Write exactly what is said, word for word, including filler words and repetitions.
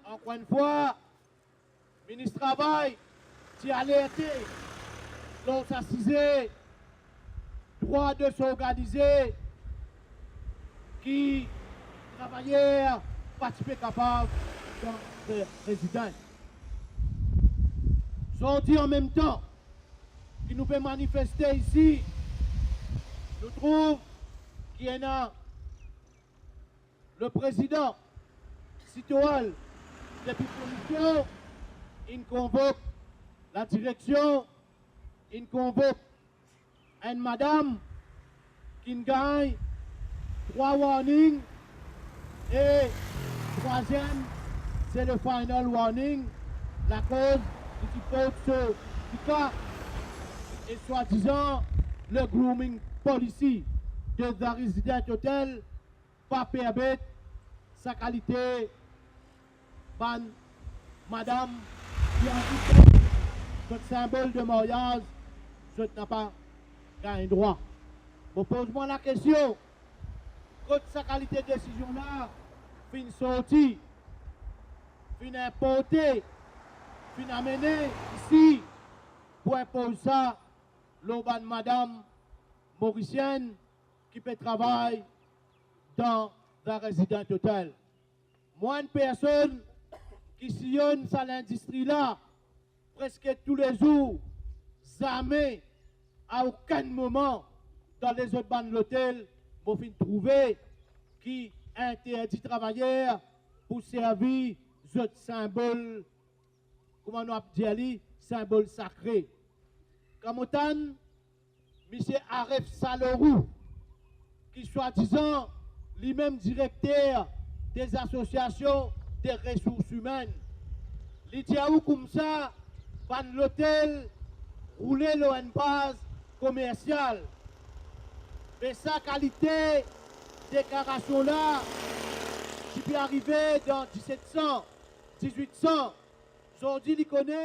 Ankor enn fwa, minis travay ti alerte lor sa size drwa de zorganize ki travayer pa ti pe kapav dan re-, rezidans. Zordi, an mem tan ki nou pe manifeste isi, nou trouv ki ena le prezidan Sitoal depi komisyon inn konvok ladireksion, inn konvok enn madam ki'nn gagn trwa warning e trwaziem, se le final warning, lakoz li ti port so tika e swadizan le grooming policy de The Resident Hotel pa permet sa kalite bann madam ki anvi zot sinbol de maryaz, zot napa gagn drwa. Mo poz mwa lakestion, kot sa kalite desizion la finn sorti, finn inporte, finn amene isi pou inpoz sa lor bann madam morisienn ki pe travay dan The Resident Hotel? Mwa, enn personn ki siyon sa lindistri la preske toulezour, zame, a okenn moman dan lezot bann lotel, mo finn trouve ki interdi travayer pou servi zot sinbol, kouma nou ap dir li, sinbol sakre. Kan mo tann misie Aref Salorou, ki swadizan limem direkter de zasosiasion de resours imenn, li dir ou koumsa bann lotel roule lor enn baz komersial. Me sa kalite deklarasion la ti pe arive dan diset san, dizwit san. Zordi li kone